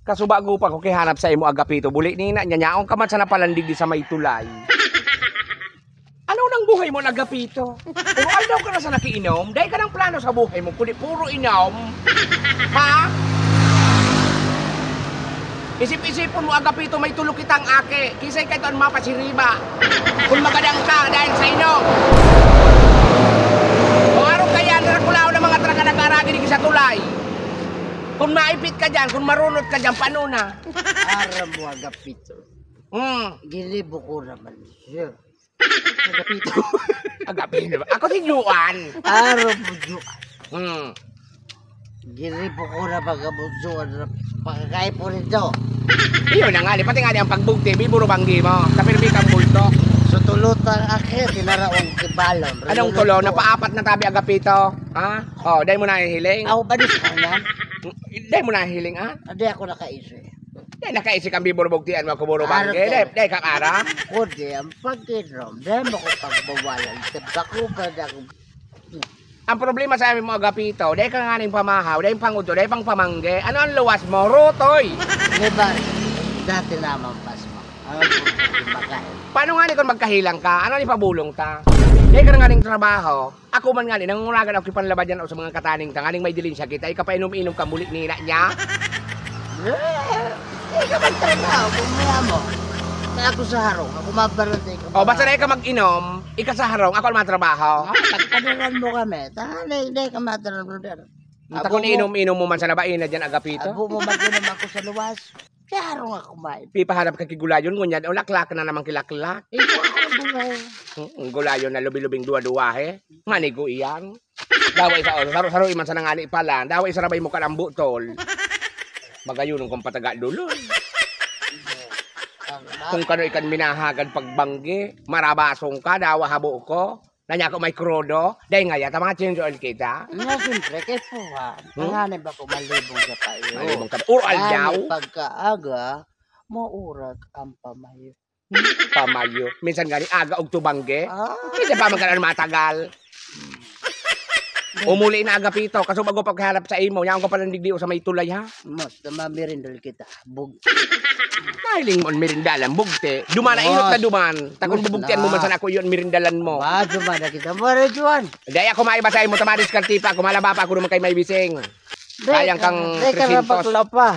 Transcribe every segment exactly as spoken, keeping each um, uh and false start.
Kasubago pa ko kihanap sa imo, Agapito. Buli ni na, nyanyaon ka man sa napalandig di sa may tulay. Ano nang buhay mo, Agapito? Kung aldaw ka na sa nakiinom, dai ka nang plano sa buhay mo, kundi puro inom. Ha? Isip-isipon mo, Agapito, may tulo kitang aki. Kisay ka ito ang mapasiriba. Kung magadang ka dahil sa inom. Kung araw kaya, narakulaw ng mga traga nag-aragi di sa tulay. Kung maipit ka dyan, kung marunot ka dyan, paano na? Aram mo, Agapito. Hmm. Ginibo ko naman, sir. Agapito. Agapito. Ako si Juan. Aram mo, Juan. Hmm. Ginibo ko na pagkabunso, ano, pagkakaipon nito. Iyo na nga, di pati nga di ang pagbugti, biburo banggi mo. Sa pirmi kang bulto. So, tulot ang akin, tinarawang kibalon. Anong tulo? Rinulot ko. Napaapat na tabi, Agapito. Ha? Oh, dai mo nahihiling? Ako ba di sa kanya? Dai mo nahihiling, ha? Hindi ako nakaisip. Dai nakaisip ang biburo bugtian mo, kuburo Araw banggi. Dai, kayo. Dai ka aram? Kundi ang pagkinom, dai mo ko pagbawalan. Sa bako pa na akong Ang problema sa amin mo, Agapito, dai ka nga ning pamahaw, dai pang udto, dai pang pamangge. Ano ang luwas mo? Rutoy! Di ba, dati naman pas mo. Ano po, kumakain? Paano nga ni kung magkahilang ka? Ano ni pabulong ta? Dai ka na nga ning trabaho. Ako man nga ni, nangunguragan ako kipanlabad yan o sa mga kataning ta, nganing may dilin siya kita, ikapainom-inom ka muli ni na niya. Eh, ikaw magtrabaho, kung maya mo. Kaya ako sa harong, ako mabarantay ka O, basta na ikaw mag-inom, ika sa harong, ako ang matrabaho. Ah, pagpadalan mo kami. Tanga na, hindi ka matrabaho. Basta Abo kung mo. Inom-inom mo man sa labaina dyan, Agapito. Abo mo mag-inom ako sa luwas. Sa harong ako, may. Pipahanap ka kigulayon, ngunyan, o laklak na naman kilaklak. Ikaw ako, gulay. Hmm, ang gulayon na lubi-lubing duwa-duwa, he. Manigo iyan. Dawa isa, o, saro-saro iman sa nangani pala. Dawa isa rabay mo ka ng butol. Magayon kung pataga dulo. Kung kano ikan minahagad pagbanggi, marabasong ka, dawa habo ko. Nanya ko may krudo, dai ngaya ta mga change oil kita. Nga, siyempre, kay puha. Hmm? Ang hanay ba ko malibong sa payo? Malibong ka ba? Uro aldaw? Ani pagkaaga, maurag ang pamayo. Pamayo. Minsan gani, aga og tubangge. Ah. Minsan pa man gani matagal. Umuli na, Agapito, kasubago pa pagkahanap sa imo, yaon ka palang digdi o sa may tulay, ha? Mas, na mamirindol kita. Bug- Nahiling mo, mirindalan, bugte. Duman na, inot na Mas. duman. Takon Mas bubugtian mo man na. Sana ako yun, mirindalan mo. Ba, duman na kita. Mare, Juan. Dai ako maiba sa imo, tamadi sa kartipa, kumalaba pa ako naman kay may bising. Dai, Sayang kang dai ka na tresentos. Paglapa.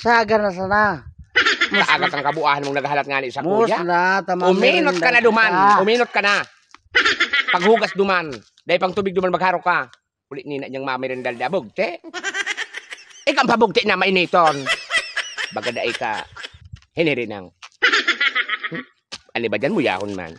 Saga na sana. Sa aga kang kabuahan mong naghahalat nga ni sa Mus kuya. Na, tama Uminot ka na mirinda duman. Kita. Uminot ka na. Paghugas duman. Dai pang tubig duman magharo ka. Uli ni na niyang mamirindal na bugti. Ikang pabugti na mainiton. Baga dai ka hinirinang. Ano ba dyan, muyahon man?